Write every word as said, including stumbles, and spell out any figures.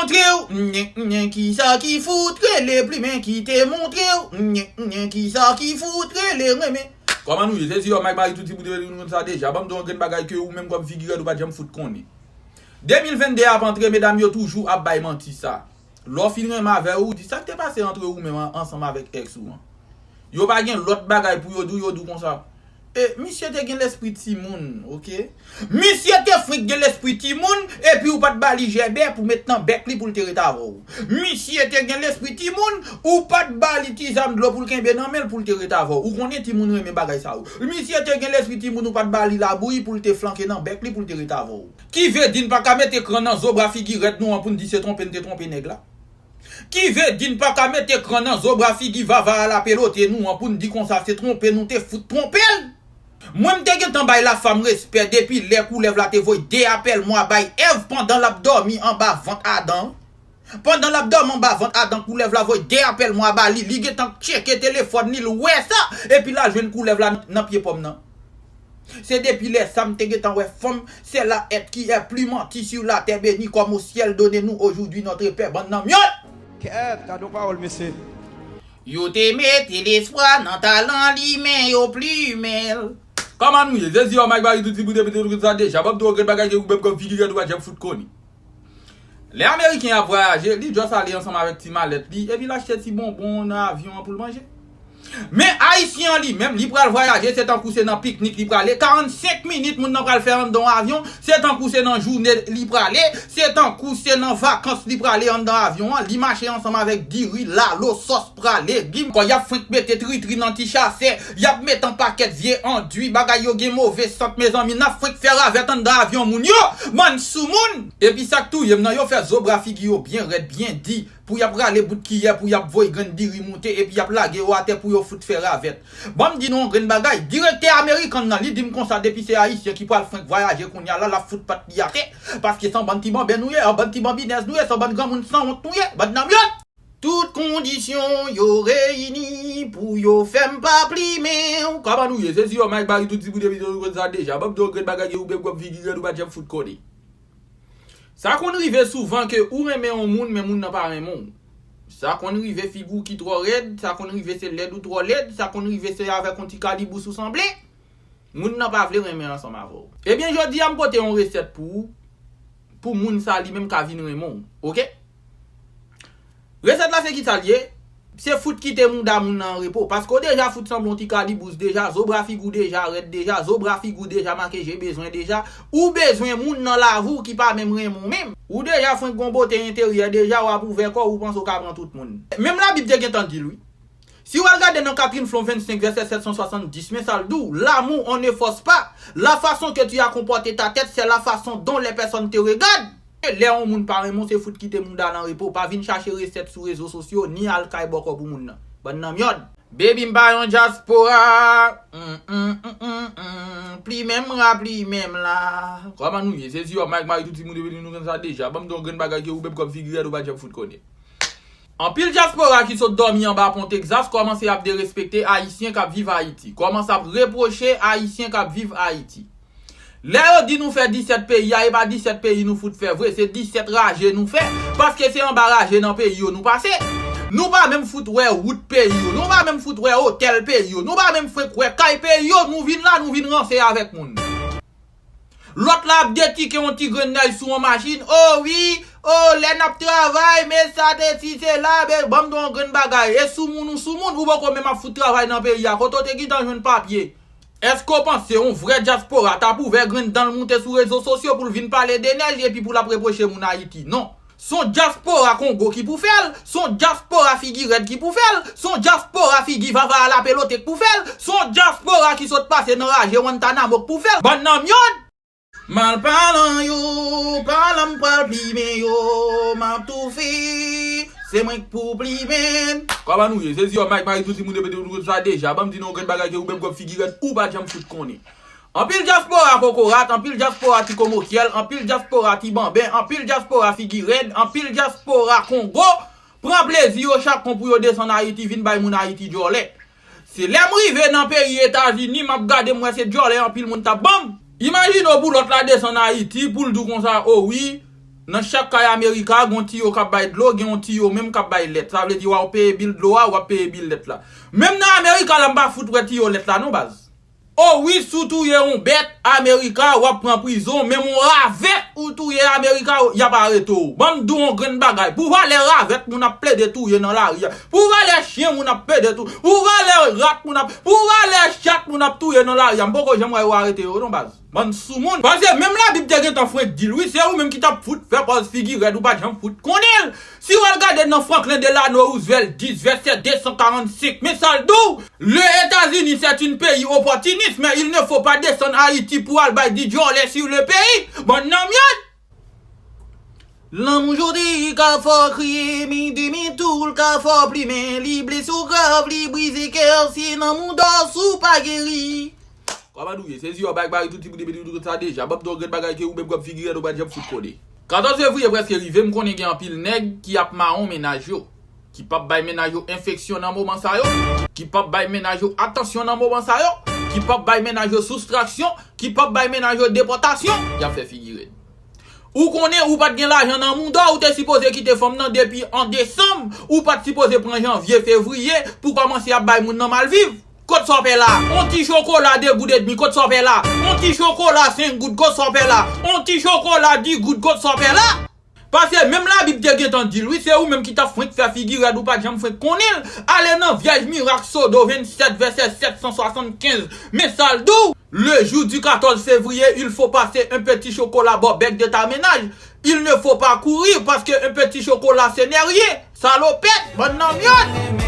Montre w, nnyen, nnyen, kisa ki fout rele plimen ki te montre w, nnyen, nnyen, kisa ki fout rele renmen. Kòman nou ye? Zezi, yo, Mike Mari, tout ti bout de nou konn sa deja. Ban m di w yon grenn bagay ke ou menm kòm figi rèd ou pa t janm fout konnen. De mil venn de ap antre, medam yo toujou ap bay manti sa. Lè w fin renmen avè w, ou di sa k te pase antre ou menm an- ansanm avèk èks ou an. Yo pa gen lòt bagay pou yo di w, yo di w konsa. E, misye te gen lespri timoun, oke? Misye te frenk gen lespri timoun, epi ou pa t ba li jèbè pou met nan bèk li pou l te ret avè w. Misye te gen lespri timoun, ou pa t ba li ti zam dlo pou l kenbe nan men l pou l te ret avè w. Ou konnen timoun renmen bagay sa yo. Misye te gen lespri timoun, ou pa t ba li labouyi pou l te flanke nan bèk li pou l te ret avè w. Ki vle di n pa ka mete kran nan zo bra figi rèd nou an pou n di se twonpe n te twonpe nèg la? Ki vle di n pa ka mete kran nan zo bra figi vava a la pelote nou an pou n di konsa se twonpe nou te fout twonpe l? Mwen m te gentan bay lafanm respè depi lè koulèv la te voye de apèl mwa bay Èv pandan l ap dòmi anba vant Adan. Pandan l ap dòmi anba vant Adan, koulèv la voye de apèl mwa ba li. Li gentan tcheke telefòn li, l wè sa, epi l al jwenn koulèv la nan pye pòm nan. Se depi lè sa m te gentan wè fanm, c'est l'être qui est plus menti sur la terre bénie comme au ciel, donnez-nous aujourd'hui notre pain, bann nan myòd! Kèt, gade yon pawòl, mesye. Yo te mete lespwa nan talan li, men yo plimen l. Kòman nou ye? Zezi, yo, Mike Mari, tout ti bout de nou konn sa deja. Ban m di w yon grenn bagay ke ou menm kòm figi rèd ou pa t janm fout konnen. Lè Ameriken ap vwayaje, li just ale ansanm avèk ti malèt li, epi l achte ti bonbon nan avyon an pou l manje. Men Ayisyen an li menm, li pral vwayaje, se tankou se nan piknik li prale. Karannsenk minit moun nan pral fè anndan yon avyon, se tankou se nan jounen li prale, se tankou se nan vakans li prale anndan avyon an. Li mache ansanm avèk diri, lalo, sòs, pral, legim. Kò y ap frenk mete tritri nan ti chasè, y ap met an pakèt vye andwi, bagay yo gen move sant, mezanmi, n ap frenk fè ravèt anndan avyon moun yo, bann soumoun. Epi sa k touye m nan, yo fè zo bra figi yo byen rèd, byen di, pou y ap rale bout kiyè, pou y ap voye grenn diri moute, epi y ap lage yo atè pou yo fout fè ravèt. Ban m di nou yon grenn bagay, direktè American nan, li di m konsa depi se Ayisyen ki pral frenk vwayaje kounye a la, l ap fout pat li atè, paske se yon bann ti banben nou ye, yon bann ti banbinèz nou ye, se yon bann granmoun sanwont nou ye, bann nan myòd! Tout kondisyon yo reyini pou yo fè m pa plimen w. Kòman nou ye? Zezi, yo, Mike Mari, tout ti bout de nou konn sa deja. Ban m di w yon grenn bagay ke ou menm kòm figi rèd ou pa t janm fout konnen. Sa konn rive souvan ke ou renmen yon moun, men moun nan pa renmen w. Sa konn rive figi w ki twò rèd, sa konn rive se lèd ou twò lèd, sa konn rive se avèk yon ti kalibous ou sanble. Moun nan pa vle renmen ansanm avè w. Ebyen, jodi a m pote yon resèt pou ou, pou moun sa li menm ka vin renmen w, oke? Resèt la se kisa l ye? Se fout kite mouda moun nan an repo. Paske w deja fout sanble yon ti kalibous deja, zo bra figi w deja rèd deja, zo bra figi w deja make je bezwen deja. Ou bezwen moun nan lavi w ki pa menm renmen w menm. Ou deja frenk gon bote enteryè deja, w ap ouvè kò w, ou panse w ka pran tout moun. Menm Labib te gentan di l, wi. Si w al gade nan Katrin Flon vennsenk, vèsè sèt san swasanndis, men sa l di w, l'amour, on ne force pas. La façon que tu as comporté ta tête, c'est la façon dont les personnes te regardent. Lè yon moun pa renmen w, se fout kite mouda l an repo. Pa vin chache resèt sou rezo sosyo, ni al kay bòkò pou moun nan. Bann nan myòd. Baby, m pa yon dyaspora. Mm, mm, mm, mm, mm. Plimen m ra, plimen m la. Kòman nou ye? Zezi, yo, Mike Mari, tout ti moun depi nou konn sa deja. Ban m di w yon grenn bagay ke ou menm kòm figi rèd ou pa t janm fout konnen. Anpil dyaspora ki sot dòmi anba pon Texas kòmanse ap derespekte Ayisyen k ap viv Ayiti, kòmanse ap repwoche Ayisyen k ap viv Ayiti. Lè yo di nou fè disèt peyi a, e pa disèt peyi nou fout fè vre, se disèt raje nou fè, paske se anba raje nan peyi yo nou pase. Nou pa menm fout wè wout peyi yo, nou pa menm fout wè otèl peyi yo, nou pa menm frenk wè kay peyi yo, nou vin la, nou vin ranse avèk moun. Lòt la ap detike yon ti grenn nèj sou yon machin. O wi, o, lè n ap travay, men sa te si se la, men ban m di w yon grenn bagay. E soumoun ou soumoun, ou poko menm ap fout travay nan peyi a. Kote w te gentan jwenn papye? Èske w panse yon vrè dyaspora t ap ouvè grenn dan l moute sou rezo sosyo pou l vin pale de nèj epi pou l ap repwoche moun Ayiti? Non. Se yon dyaspora Kongo ki pou fè l, se yon dyaspora figi rèd ki pou fè l, se yon dyaspora figi vava a la pelote k pou fè l, se yon dyaspora ki sot pase nan raje Guantanamo k pou fè l. Bann nan myòd! Mal palan yo, palan m pral plimen yo, m ap toufe, se mwen k pou plimen. Kòman nou ye? Zezi, yo, Mike Mari, tout ti moun repete nou konn sa deja. Ban m di nou yon grenn bagay ke ou menm kòm figi rèd ou pa t janm fout konnen. Anpil dyaspora kokorat, anpil dyaspora ti komokyèl, anpil dyaspora ti banben, anpil dyaspora figi rèd, anpil dyaspora Kongo pran plezi yo chak kon pou yo desann Ayiti vin bay moun Ayiti djòlè. Se lè m rive nan peyi Etazini, m ap gade m wè se djòlè anpil moun t ap ban m. Imajine w pou lòt la desann Ayiti pou l di w konsa, o wi, Nan chak kay Amerika, gen yon tiyo k ap bay dlo, gen yon tiyo menm k ap bay lèt. Sa vle di w ap peye bil dlo a, w ap peye bil lèt la. Menm nan Amerika la, m pa fout wè tiyo lèt la non, baz. O wi, si w touye yon bèt Amerika, w ap pran prizon, menm yon ravèt ou touye Amerika, y ap arete w. Ban m di w yon grenn bagay. Pou valè ravèt moun ap plede touye nan lari a. Pou valè chen moun ap plede touye. Pou valè rat moun ap, pou valè chat moun ap touye nan lari a. M poko janm wè yo arete yo non, baz. Bann soumoun. Paske menm Labib te gentan fwenk di l, wi, se ou menm ki t ap fout fè pòz figi rèd, ou pa t janm fout konnen l. Si w al gade nan Franklin Delano Roosevelt dis, vèsè de san karannsenk, men sa l di w, les États-Unis, c'est un pays opportuniste, mais il ne faut pas descendre Haïti pou al bay di djòlè sur le pays. Bann nanm yòt. Lanmou jodi ka fè w kriye, men demen tou l ka fè w plimen, li blese w grav, li brize kè w, se lanmou dòs ou pa geri. Kòman nou ye? Sezi yo bay bari tout ti bout de tout sa deja. Ban m di w yon grenn bagay ke ou menm kòm figi rèd ou pa t janm fout konnen. Katòz fevriye prèske rive, m konnen gen anpil nèg ki ap mawon mennaj yo, ki p ap bay mennaj yo enfeksyon nan moman sa yo, ki p ap bay mennaj yo atansyon nan moman sa yo, ki p ap bay mennaj yo soustraksyon, ki p ap bay mennaj yo depòtasyon, y ap fè figi rèd. Ou konnen ou pa t gen lajan nan mouda, ou te sipoze kite fanm nan depi an desanm, ou pa t sipoze pran janvye, fevriye pou kòmanse ap bay moun nan mal viv. Kot sa w pè la? On ti chokola de goud edmi, kot sa w pè la? On ti chokola senk goud, kot sa w pè la? On ti chokola dis goud, kot sa w pè la? Paske menm Labib te gentan di l, wi, se ou menm ki t ap fwenk fè figi rèd, ou pa t janm fwenk konnen l. Ale nan Vyèj Mirak Sodo vennsèt, vèsè sèt san swasannkenz. Men sa l di w, le jour du quatorze février, il faut passer un petit chocolat bò bèk de ta ménage. Il ne faut pas courir parce que un petit chocolat, c'est nerveux. Salopèt, bann nanm yòt.